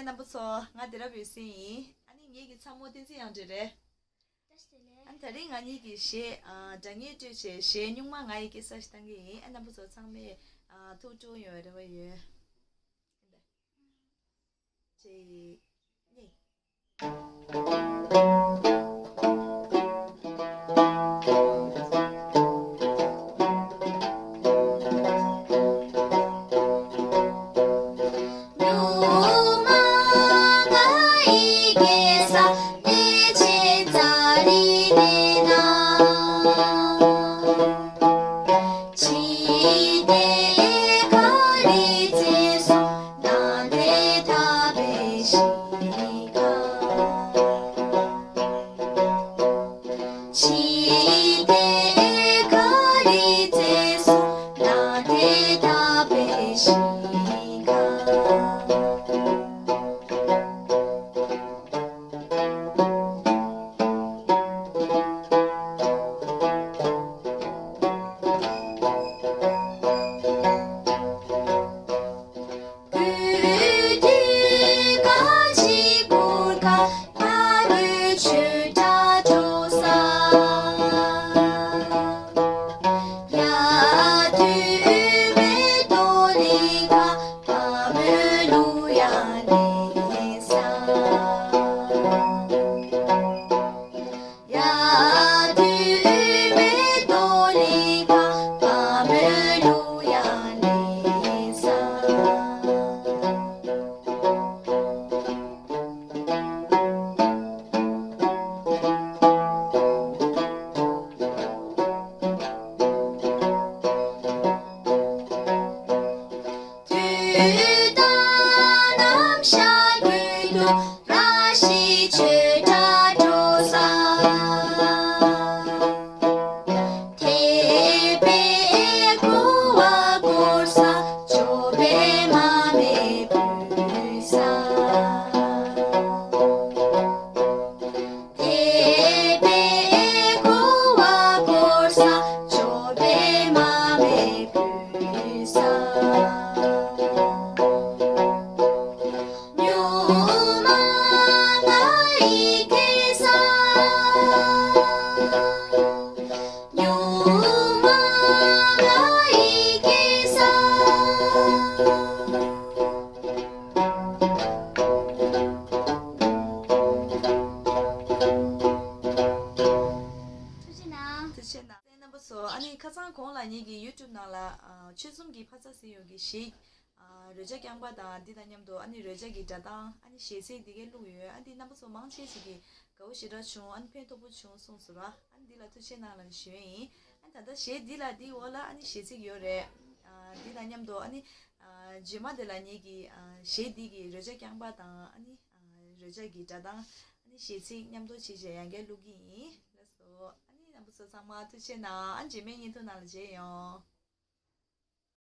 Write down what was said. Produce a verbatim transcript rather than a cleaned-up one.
རྣམ་པ་ཚོ། ང་དེ་རབ་ཡོད་སྲིད་ཡིན། ཨ་ནི་ངེད་ཀྱི་ཚ་མོ་བསྟན་འཛིན་དབྱངས་སྒྲོན་རེད། བཀྲ་ཤིས་བདེ་ལེགས། ཨ་ནི་དེ་རིང་ང་གཉིས་ཀྱིས་གཞས་ཨ་སྒྲ་སྙན་སྤྲོད་བྱས། གཞས་སྨྱུག་མ་ང་ཡི་སྐྱེ་ས་ཞིག་བཏང་གི་ཡིན། ཨ་རྣམ་པ་ཚོ་ཚང་མས་ཨ་ཐུགས་སྤྲོ་ཡོང་བའི་རེ་བ་ཡོད། གཅིག་གཉིས། ཐུགས་རྗེ་གནང་། ཐུགས་རྗེ་གནང་། རྣམ་པ་ཚོ། ཨ་ནི་ཁ་སང་གོང་ལ་ངེད་ཀྱི་ཡུ་ཊུབ་ནང་ལ་ཨ་ཆོལ་གསུམ་གྱི་ཕ་ཚ་ཟེར་ཡོང་གི་གཞས། ཨ་རོལ་ཆ་རྐྱང་པ་དང་འདི་དང་མཉམ་དུ། ཨ་ནི་རོལ་ཆ་གི་སྒྲ་གདངས། ཨ་ནི་གཞས་ཚིག་འདི་གའི་བླུགས་ཡོད། ཨ་འདི་རྣམ་པ་ཚོ་མང་ཆེ་ཞིག་གིས་དགའ་བོ་ཞེ་དྲག་བྱུང་། ཨ་ནི་ཕན་ཐོགས་པོ་བྱུང་གསུངས་སོང་ར། ཨ་ནི་འདི་ལ་ཐུགས་རྗེ་གནང་ལབ་ནས་ཞུ་ཡས་ཡིན། ཨ་ནི་ད་ལྟ་གཞས་འདི་ལ་འདིའི་འོག་ལ་ཨ་ནི་གཞས་ཚིག་ཡོད་རེད། ཨ་འདི་དང་མཉམ་དུ་ཨ་ནི་ཨ་རྗེས་མ་དེ་ལ་ངེད་ཀྱི་ཨ་གཞས་འདི་གི་རོལ་ཆ་རྐྱང་པ་དང་། ཨ་ནི་ཨ་རོལ་ཆ་གི་སྒྲ་གདངས། ཨ་ནི་གཞས་ཚིག་མཉམ་དུ་བྱས་བྱས་ཡང་བསྐྱར་བླུག་གི་ཡིན། ལགས་སོ། ཨ་ནི་རྣམ་པ་ཚོ་ཚང་མ་ཐུགས་རྗེ་གནང་། ཨ་རྗེས་མའི་བརྙན་ཐུང་ནང་ལ་མཇལ་ཡོང་།